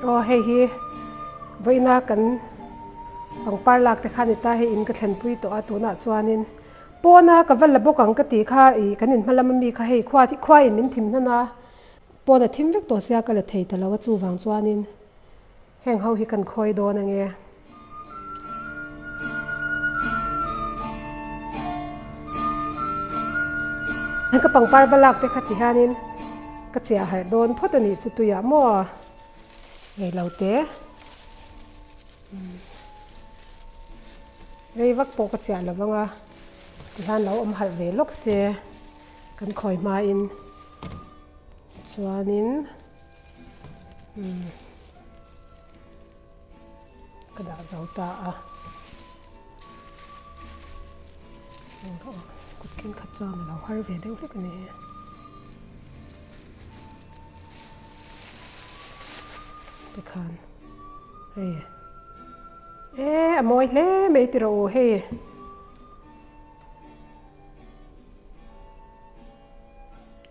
Aw hei hi vawiina kan pangpar lak te kha a ni ta, hei in ka thlenpui tawh a tunah chuanin pawna ka va la bawk ang ka tih kha ih kan inhma lam ami kha hei khua khua in min thim hnan a, pawn a thim vek tawh sia ka la thei ta lo a chuvang chuanin heng ho hi kan khawi dawn ange. Ka pangpar va lak te kha ti hianin ka chiah harh dawn phawt a nih chu tuiah maw ngei lo te rei vak pawh ka chiah lo vang a tihian lo awm harh ve lawk se kan khawi hmain chuanin umm. Ka dah zo ta a. Kut keng khat chuan a lo har ve deuh hlek a ni. Tikhan hei e a mawi hle mai ti rawh u hei.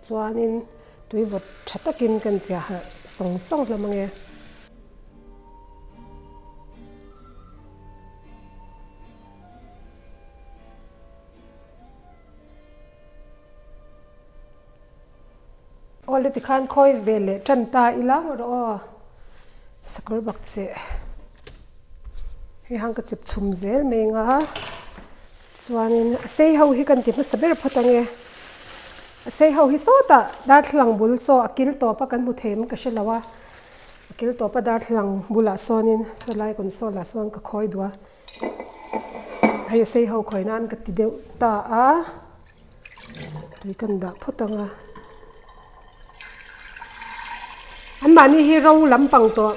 Chuanin tui vawt tha takin kan chiah harh sawng sawng hlawm ange. Aw le tikhan khawi ve leh tan ta ila ngawt rawh aw. Sakawr bak cheh. Hei hang ka chip chhum zel mai anga chuanin a sei ho hi kan ti hmasa ber phawt ange. A sei ho hi sawtah darthlalang bul chaw a kil tawp a kan hmu thei em ka hre lo a. A kil tawp a darthlalang bulah sawnin saw lai console ah sawn ka khawi duh a. Hei a sei ho khawi nan ka ti deuh ta a. Tui kan dah phawt ang a. Anmahni hi ro lampang tawh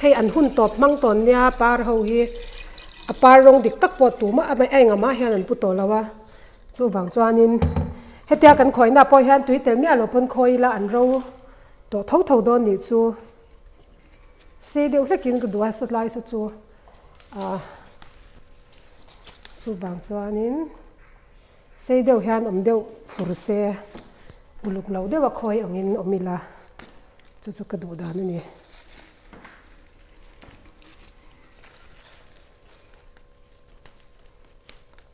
hei an hun tawp hmang tawn nia par ho hi a par rawng dik tak pawh tumah a engah mah hian an pu tawh lo a chuvang chuanin hetia kan khawihna pawh hian tui tel miah lo pawn khawi ila an ro tawh tho tho dawn nih chu sei deuh hlekin ka duh a sawtlai saw chu ah chuvang chuanin. Sei deuh hian awm deuh fur se, uluk lo deuh a khawi angin awm ila, chu chu ka duh dan a ni.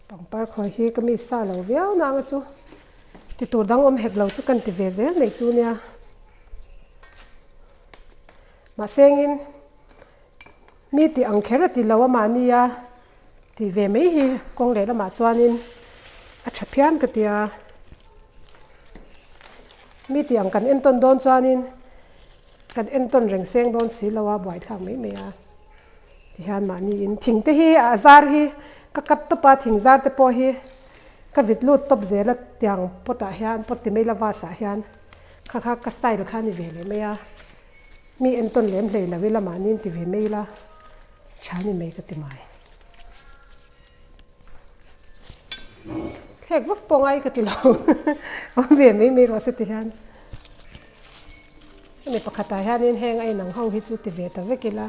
Pangpar khawi hi ka mi sa lo viau nang a chu, ti tur dang awm hek lo chu kan ti ve zel mai chu nia. Mahse engin mi tih ang kher a ti lo a mahnia. Tih ve mai hi kawng leh lamah chuanin a tha phian ka tia. Mi tih ang kan entawn dawn chuanin kan entawn reng seng dawn si lo a buaithlak mai mai a. Tihian mahni in thing te hi a zar hi ka cut tawp a thing zar te pawh hi ka vit lut tawp zel a tiang pot ah hian pot ti mai la vase ah hian kha kha ka style kha a ni ve leh mai a. Mi entawn lem hlei lo ila mahni in ti ve mai ila. Tha ni mai ka ti mai. Thlek vak pawh ngai ka ti lo. Awm ve mai mai rawh se ti hian. Hemi pakhatah hianin heng a inang ho hi chu ti ve ta vek ila.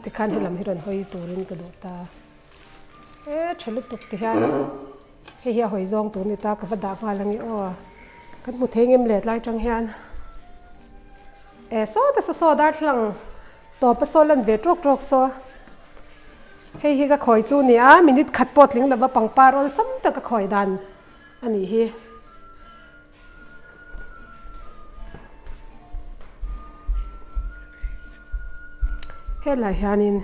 Tikhan helam hi rawn hawi turin ka duh ta. E tha lutuk ti hian. Hei hi a hawi zawng tur ni ta ka va dah nghal ange aw. Kan hmu thei ngem let lai tang hian e sawta saw saw darthlalang tawp a saw lan ve tawk tawk saw. Hei hi ka khawi chu ni a minute khat pawh tling lova pangpar awlsam tak a khawi dan a nih hi. Helai hianin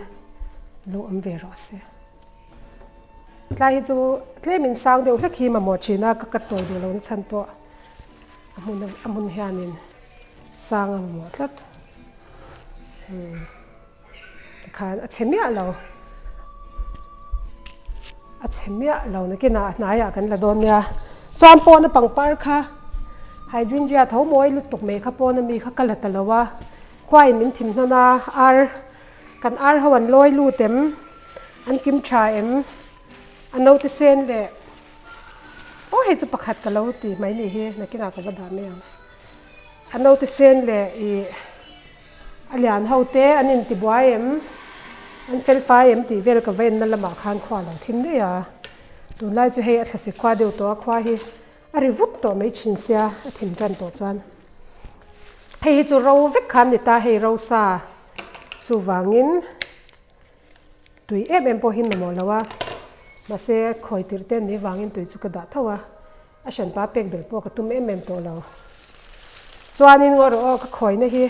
lo awm ve rawh se. Tlai hi chu tlem in sang deuh hlek hi mamawh thin a, ka cut tawi duh lohna chhan pawh a hmun a hmun hianin sang a mamawh tlat. Umm tikhan a chhe miah lo, a chhe miah lo nakinah a hnaiah kan la dawn nia. Chuan pawna pangpar kha hydrangea tho mawi lutuk mai kha pawna mi kha ka la ta lo a, khuaiin min thim hnan a, ar kan ar ho an lawi lut em? An kim tha em? A naute sen leh aw hei chu pakhat ka lo ti mai nih hi nakinah ka va dah mai ang. A naute sen leh ih a lian ho te an inti buai em? An fel fai em tih vel ka va enna lamah khan khua lo thim daih a. Tunlai chu hei a thlasi khua deuh tawh a khua hi a ri vut tawh mai thin sia a thim tan tawh chuan hei hi chu ro vek kha an ni ta hei ro sa chuvangin tui em em pawh hi mamawh lo a mahse khawi tirh te an nih vangin tui chu ka dah tho a a hranpa pek ber pawh ka tum em em tawh lo chuanin ngaw rawh aw ka khawina hi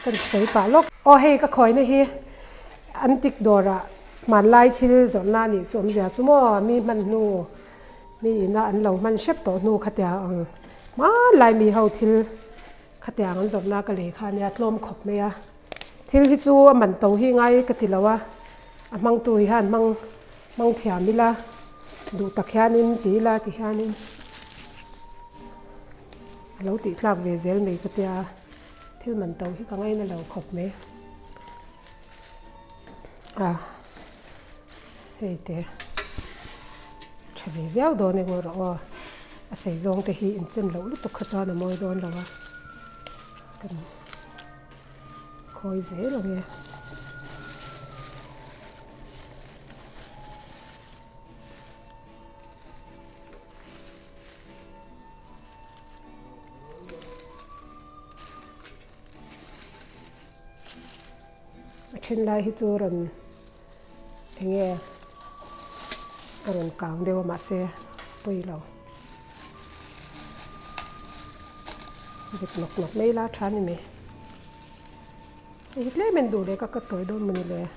kan sawi pah lawk aw hei ka khawina hi an tik dawrah hmanlai thil zawrhna a nih chu awmzia chu maw mi hman hnu mi ina an lo hman hrep tawh hnu khatia ang hmanlai mi ho thil khatia ang an zawrhna ka lei kha ania tlawm khawp mai a thil hi chu a man to hi ngai ka ti lo a a hmangtu hian hmang Hmang thiam ila, duh tak hianin ti ila ti hianin a lo tih tlak ve zel mai ka tia, thil man to hi ka ngaina lo khawp mai. A hei te tha ve viau dawn emaw rawh aw, a sei zawng te hi inchen loh lutuk kha chuan a mawi dawn lo a, kan. Khawi zel ang e. A then lai hi chu rawn eng nge a rawn kang deuh a mahse pawi lo. Dik nawk nawk mai ila a tha ni mai. Hei hi tlem en duh leh ka ka tawi dawn mawni le a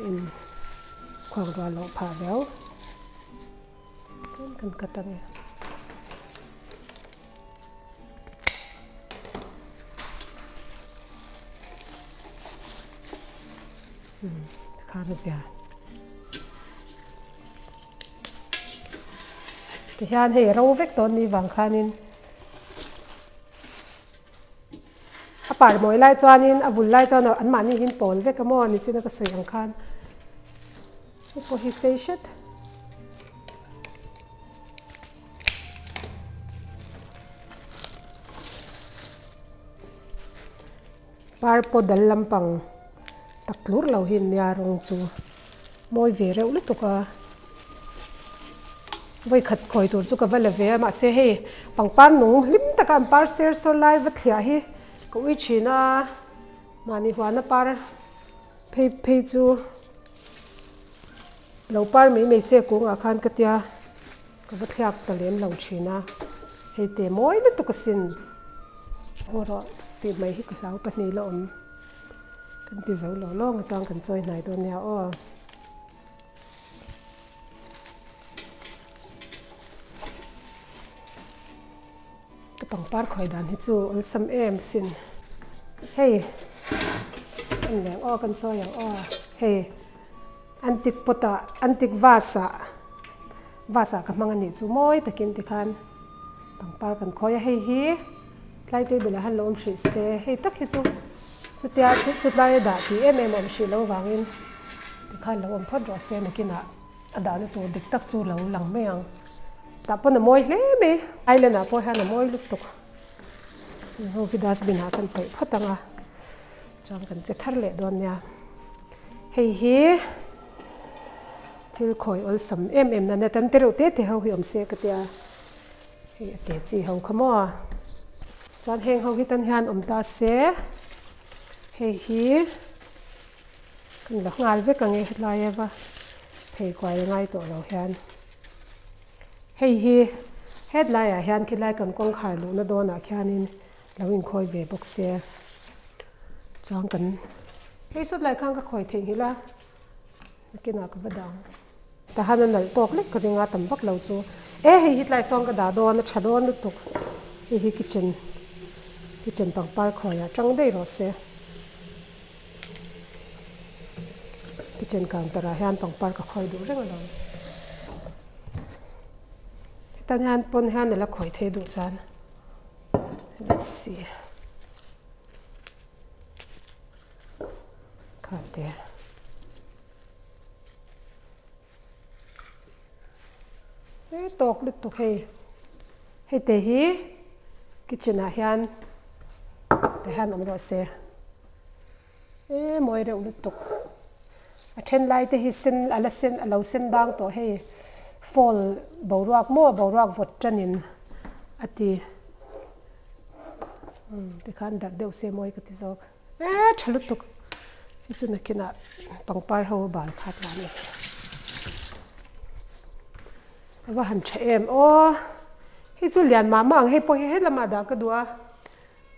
in khuang rual loh phah viau. Tlem kan cut ang e. Khan a zia. Tihian hei ro vek tawh ni vang khanin a par mawi lai chuanin a vul lai chuan anmahni hi an pawl vek a maw nichin a ka sawi ang khan hei pawh hi sei hret. Par pawh dal lampang tak tlur lo hi nia rawng chu mawi ve reuh lutuk a vawikhat khawi tur chu ka va la ve a mahse hei pangpar nung hlim taka an par ser saw lai va thliah hi ka ui thin a mahni huana par phei phei chu lo par mai mai se kungah khan ka tia ka va thliak ta lem lo thin a hei te mawi lutuk asin aw rawh tih mai hi ka hlau pahnih la awm kan ti zo lo lawng a chuan kan chawi hnai dawn nia aw. Ka pangpar khawi dan hi chu awlsam em sin hei an leng aw kan chawi ang aw hei antique pot ah antique vase ah vase ah ka hmang a nih chu mawi takin tikhan pangpar kan khawi a hei hi tlai table ah han la awm hrih se hei tak hi chu chutia chutlai a dah tih em em a awm hrih loh vangin tikhan lo awm phawt rawh se nakinah. A dahna tur dik tak chu lo lang mai ang. Tah pawn a mawi hle mai. Island ah pawh hian a mawi lutuk. Ho hi dustbin ah kan paih phawt ang a. Chuan kan che thar leh dawn nia. Hei hi thil khawi awlsam em em na net an ti reuh te te ho hi awm se ka tia. Hei a te chi ho kha maw. Chuan heng ho hi tan hian awm ta se. Hei hi. Kan la nghal vek ang e hetlai a va phei kuai ngai tawh lo hian hei hi hetlai ah hian khilai kan kawngkhar luhna dawnah khianin lo inkhawi ve bawk se chuan kan hei sawt lai khan ka khawi theihnghilh a nakinah ka va dang tahan a nalh tawk lek ka ring a tam vak lo chu e hei hi tlai sawn ka dah dawn a tha dawn lutuk hei hi kitchen kitchen pangpar khawiah tang daih rawh se. Kitchen counter ah hian pangpar ka khawi duh reng alawm. Hetan hian pawn hian a la khawi thei duh chuan let's see kha te. He tawk lutuk hei hei te hi kitchen ah hian tah hian awm rawh se e mawi reuh lutuk a then lai te hi sen a la sen a lo sen dang tawh hei. Fall boruak maw boruak vawt tanin a ti. Umm tikhan darh deuh se mawi ka ti zawk. Eee tha lutuk hi chu nakinah pangpar ho a bal khat la ni. A va han tha em aw. Hei chu lian mah mah ang hei pawh hi helamah dah ka duh a.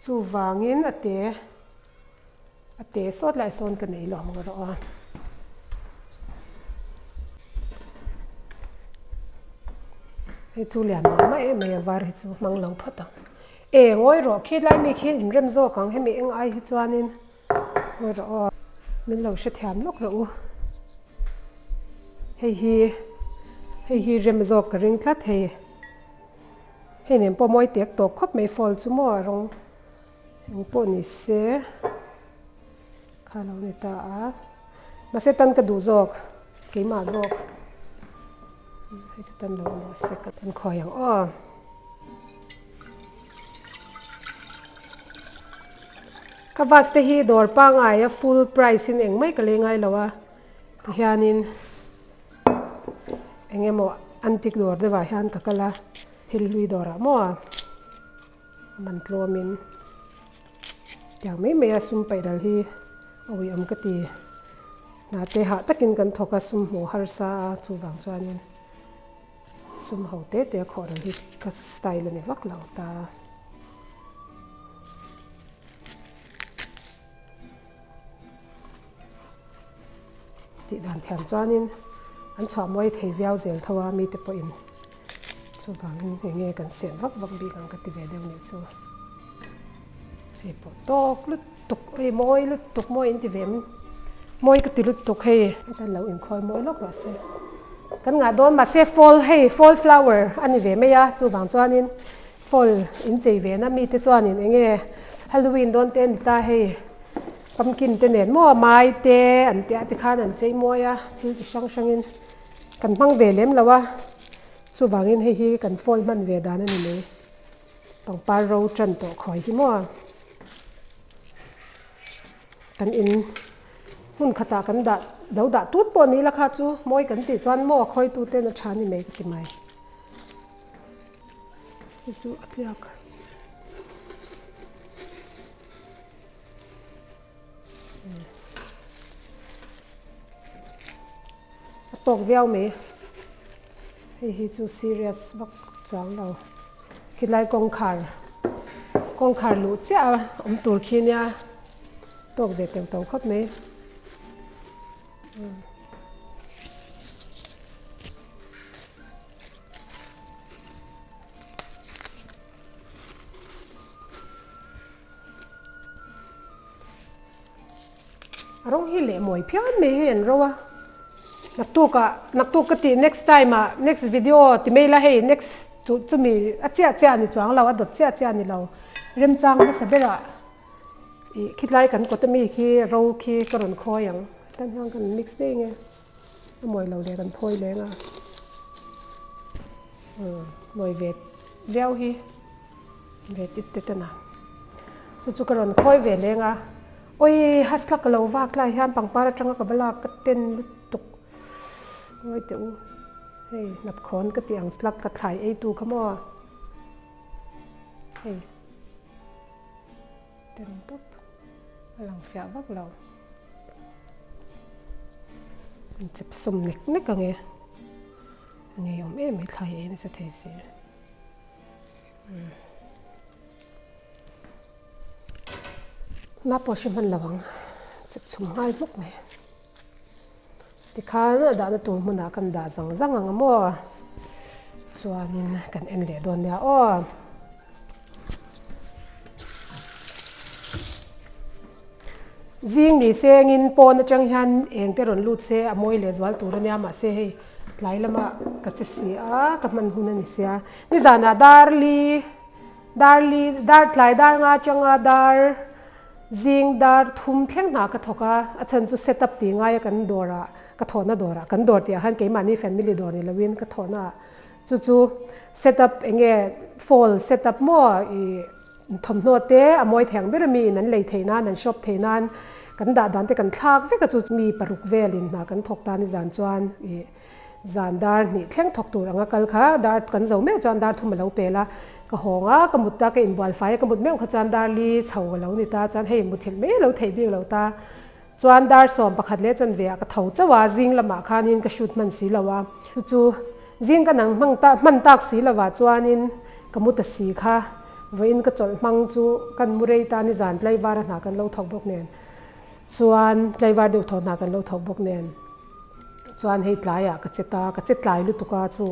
Chuvangin a te a te sawt lai sawn ka nei lo ang rawh a. Hei chu lian mah mah em mai a var hi chu hmang lo phawt ang. E ngawi rawh khi lai mi khi in rem zawk ang hemi eng ai hi chuanin ngawi rawh aw. Min lo hrethiam lawk rawh u. Hei hi hei hi rem zawk ka ring tlat hei. Hei nen pawh mawi tek tawp khawp mai fall chu maw a rawng eng pawh ni se kha lo ni ta a mahse tan ka duh zawk keimah zawk hei chu tan lo ni se ka tan khawi ang aw. Ka vase te hi dawr pangai a full price in eng mai ka lei ngai lo a tihianin. Eng emaw antique dawr deuhah hian ka kal a, thil hlui dawrah maw a man tlawmin tiang mai mai a sum paih ral hi a uiawm ka ti. Hna te hah takin kan thawk a, sum hmuh harsa a, chuvang chuanin sum ho te te a khawh ral hi ka style a ni vak lo ta. Tih dan thiam chuanin an chhuah mawi thei viau zel tho a mite pawhin chuvangin eng nge kan sen vak vak bik ang ka ti ve deuh nih chu. Hei pawh tawk lutuk hei mawi lutuk mawi in ti ve em mawi ka ti lutuk hei hetan lo inkhawl mawi lawk rawh se. Kan ngah dawn mahse fall hei fall flower a ni ve mai a chuvang chuanin fall inchei ve na mite chuanin eng nge Halloween dawn te a ni ta hei. Pumpkin te nen maw mai te an tih ah te khan an chei mawi a, thil chi hrang hrangin kan hmang ve lem lo a, chuvangin hei hi kan phone hman ve dan a ni mai, pangpar ro tan tawh khawi hi maw kan in hmun khatah kan dah lo dah tut pawh ni la kha chu mawi kan tih chuan maw a khawi tu ten a tha ni mai ka ti mai, hei chu a tliak. A tawk viau mai hei hi chu serious vak chuang lo khilai kawngkhar kawngkhar luh chiah a awm tur khi nia tawk ve teuh tawh khawp mai. A rawng hi leh mawi phian mai hei an ro a naktuk ah naktuk ka tih next time ah next video ti mai la hei next chu chumi a chiah chiah a ni chuang lo a dawt chiah chiah a ni lo remchang hmasa berah ih khitlai kan kawt ami khi ro khi ka rawn khawi ang tan hian kan mix daih nge a mawi lo leh kan phawi leng a umm mawi ve viau hi. Ve tit tet a na. Chu chu ka rawn khawi ve leng a. Awii hasla ka lo vak lai hian pangpar atanga ka va lak ka ten lutuk. Ngawi teh u. Hei hnapkhawn ka tih ang slak ka thlai ei tu kha maw. Hei ten tawp a lang fiah vak lo. Chep sawm nek nek ang e. A ngeiawm em hi thlai ei nasa thei si. Na pawh hre hman lo ang chep chhum nghal hmuk mai tikhan a dahna tur hmunah kan dah zang zang ang a maw chuanin kan en leh dawn nia aw. Zing ni sengin pawn atang hian eng te rawn lut se a mawi leh zual tur a nia mahse hei tlai lamah ka che si a ka hman hun a ni sia nizanah dar li dar li dar tlai dar nga atanga dar zing dar thum thleng hna ka thawk a a chhan chu set up tih ngaia kan dawrah ka thawhna dawrah kan dawr tih ah khan keimahni family dawr ni loin ka thawhna ah chu chu set up eng nge fall set up maw ih Thawmhnaw te a mawi thei ang ber a mi in an lei thei nan an shop thei nan kan dah dan te kan thlak vek a chu mi paruk vel in hna kan thawk ta ni zan chuan ih Zan dar hnih thleng thawk tur anga kal kha dar kan zo meuh chuan dar thum a lo pel a, ka hawng a, ka mut ta, ka inbual fai a, ka mut meuh kha chuan dar li chho a lo ni ta chuan hei muthilh mai a lo theih bik lo ta. Chuan dar 11 leh chanve ah ka tho chauh a, zing lamah khanin ka shoot hman si lo a, chu chu zing ka nang hmang ta hman tak si lo ah chuanin ka mu ta si kha, vawiin ka chawlh hmang chu kan mu rei ta nizan tlaivar a hna kan lo thawk bawk nen chuan tlaivar deuh thaw hna kan lo thawk bawk nen chuan hei tlaiah ka che ta, ka che tlai lutuk a chu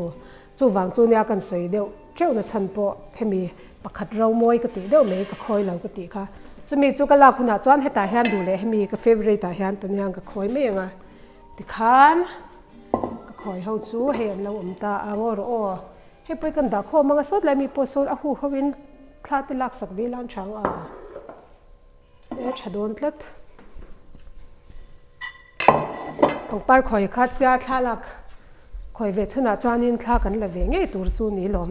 chuvang chu nia kan sawi deuh teuh na chhan pawh hemi pakhat ro mawi ka tih deuh mai ka khawi lo ka tih kha. Chumi chu ka lak hunah chuan hetah hian duh leh hemi ka favourite ah hian tan hian ka khawi mai ang a tikhan ka khawi ho chu hei an lo awm ta a ngaw rawh aw hei pawh hi kan dah khawm ang a sawt lai mi pawh sawn a hu ho in thla te lak sak ve lan chang a e tha dawn tlat pangpar khawi kha chia thla lak khawi ve chhunah chuanin thla kan la ve ngei tur chu ni lawm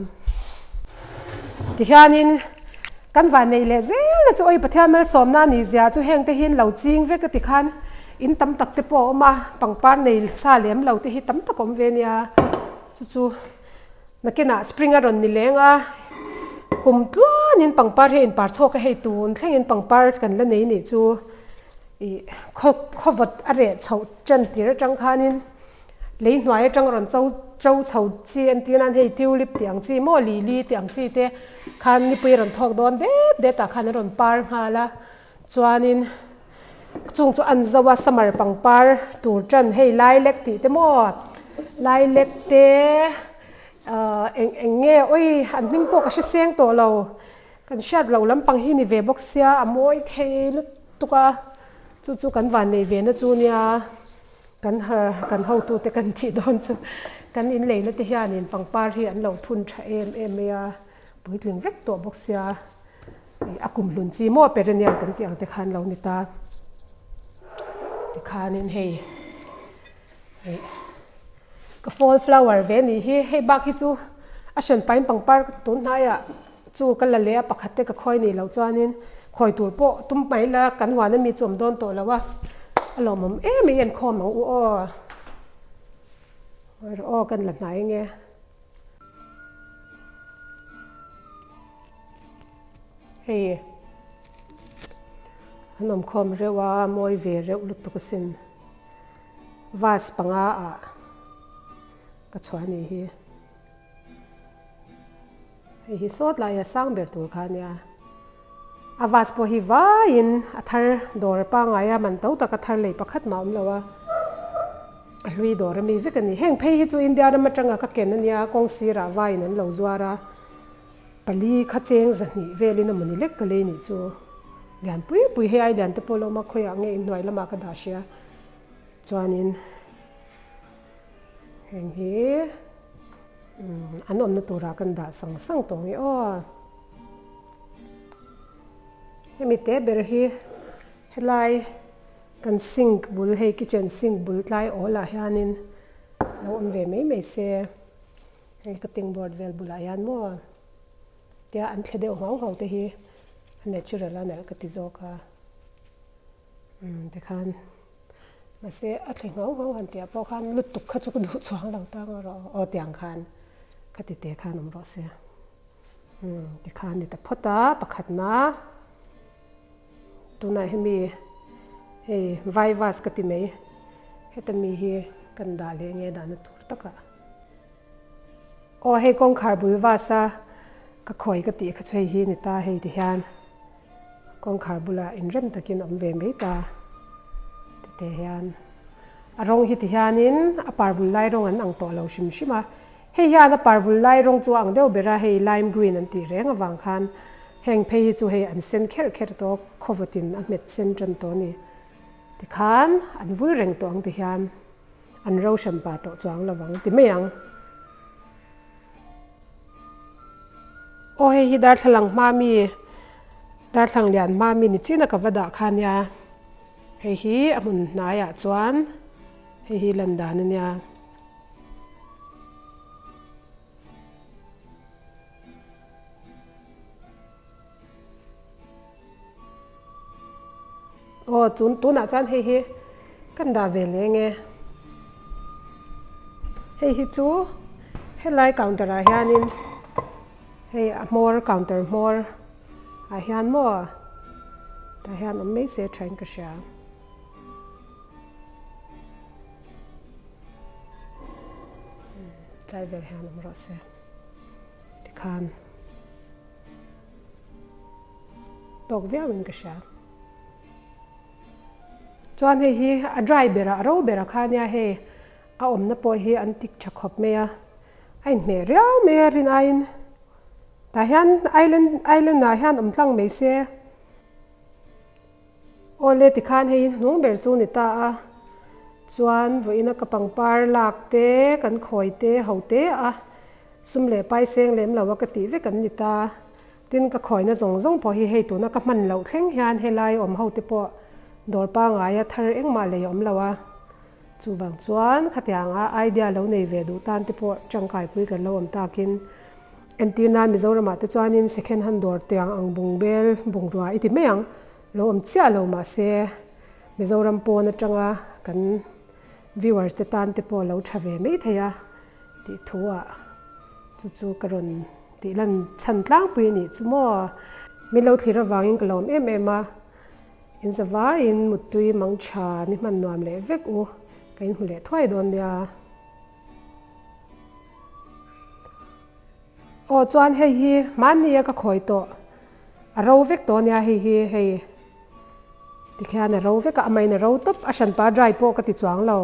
tihianin kan van neih leh zel na chu awi Pathian malsawmna a nih zia chu heng te hi an lo ching vek a tikhan in tam tak te pawh a awm a pangpar nei sa lem lo te hi tam tak a awm ve nia chu chu Nakinah spring a rawn ni leng a, kum tluanin pangpar hi a inpar chhuak a, hei tun thlengin pangpar kan la nei nih chu ih khaw khawvawt a reh chhoh tan tir atang khanin lei hnuai atang a rawn cho cho chho chi an tih nan hei tulip tih ang chi maw lily tih ang chi te khan nipui a rawn thawk dawn det det ah khan a rawn par nghal a chuanin Chung chu an zo a summer pangpar tur tan hei lilac tih te maw lilac te ahh eng eng nge awi an hming pawh ka hre seng tawh lo kan hriat loh lampang hi ni ve bawk sia a mawi thei lutuk a chu chu kan van nei ve na chu nia kan kan hotu te kan tih dawn chu kan inleina te hianin pangpar hi an lo phun tha em em mai a puitling vek tawh bawk sia. A kum hlun chi maw perennial kan tih ang te khan lo ni ta. Tikhanin hei hei ka fall flower ve nih hi hei bak hi chu a hran pain pangpar tun hnaiah chu ka la leh a pakhat te ka khawi nih loh chuanin khawi tur pawh tum mai la kan huan ami chu awm dawn tawh lo a a lawmawm em mai enkhawm ang u aw aw kan la hnai nge. Hei an awm khawm reuh a mawi ve reuh lutuk asin vase panga ah ka chhuah a nih hi hei hi sawt lai a sang ber tur kha a nia a vase pawh hi vaiin a thar dawr pangngai a man to tak a thar lei pakhat mah a awm lo a a hlui dawr ami vek a ni heng phei hi chu India ram atanga ka ken a nia kawng sirah vaiin an lo zuar a. Pali kha cheng zahnih velin a mawni lek ka lei nih chu. Lian pui pui hei ai lian te pawh lawm a khawiah nge inhnuai lamah ka dah hria. Chuanin heng hi an awmna turah kan dah sang sang tawh nge aw. Hemi te ber hi helai kan sink bul hei kitchen sink bul tlai awl ah hianin lo awm ve mai mai se. Hei cutting board vel bulah hian maw tia an thle deuh nghauh nghauh te hi a natural a nalh ka ti zawk a umm tikhan mahse a thle nghauh nghauh han tih ah pawh khan lutuk kha chu ka duh chuang lo tang erawh aw tiang khan khati te khan awm rawh se umm tikhan ni ta phawt a pakhatna tunah hemi hei vaivas ka ti mai heta mi hi kan dah leh nge dahna tur takah. Aw hei kawngkhar bul vas a ka khawi ka tih kha chu hei hi ni ta hei ti hian kawngkhar bulah inrem takin awm ve mai ta ti te hian a rawng hi ti hianin a parvul lai rawng an ang tawh lo hrim hrim a hei hian a parvul lai rawng chu a ang deuh ber a hei lime green an tih reng avang khan heng phei hi chu hei an sen kherh kherh tawh khawvawtin a hmet sen tan tawh a ni tikhan an vul reng tawh ang ti hian. An ro hran pa tawh chuang lo ang ti mai ang. Aw hei hi darthlalang hma mi darthlang lian hma mi ni chin a ka va dah kha nia. Hei hi a hmun hnaiah chuan hei hi lan dan a nia. Aw chun tunah chuan hei hi kan dah ve leng e. Hei hi chu helai counter ah hianin hei a hmawr counter hmawr ah hian maw tah hian awm mai se thain ka hria. Tlai vel hian awm rawh se tikhan tawk viau in ka hria. Chuan hei hi a dry berah a ro berah kha ania hei a awmna pawh hi an tik tha khawp mai a, a inhmeh riau mai a rin aiin tah hian island island ah hian awm tlang mai se. Awle tikhan hei hnung ber chu ni ta a, chuan vawiina ka pangpar lak te kan khawi te ho te a sum leh pai seng lem lo a ka tih vek an ni ta. Tin, ka khawina zawng zawng pawh hi hei tuna ka hman loh thleng hian helai awm ho te pawh dawr pangaia thar engmah lei a awm lo a. Chuvang chuan khatianga idea lo nei ve duh tan te pawh tangkaipui kan lo awm takin entir nan Mizoramah te chuanin second hand dawr tiang ang bungbel bungrua i ti mai ang lo awm chiah lo mahse Mizoram pawn atanga kan viewers te tan te pawh lo tha ve mai thei a tih thu ah chu chu ka rawn Tih lan chhan tlangpui a nih chu maw? Min lo thlir avangin ka lawm em em a, in zavaiin muttui mang tha ni hman nuam leh vek u, ka inhmu leh thuai dawn nia. Aw chuan hei hi hmanni a ka khawi tawh, a ro vek tawh nia hei hi hei tikhian a ro vek a, amahin a ro tawp, a hranpa dry pawh ka ti chuang lo.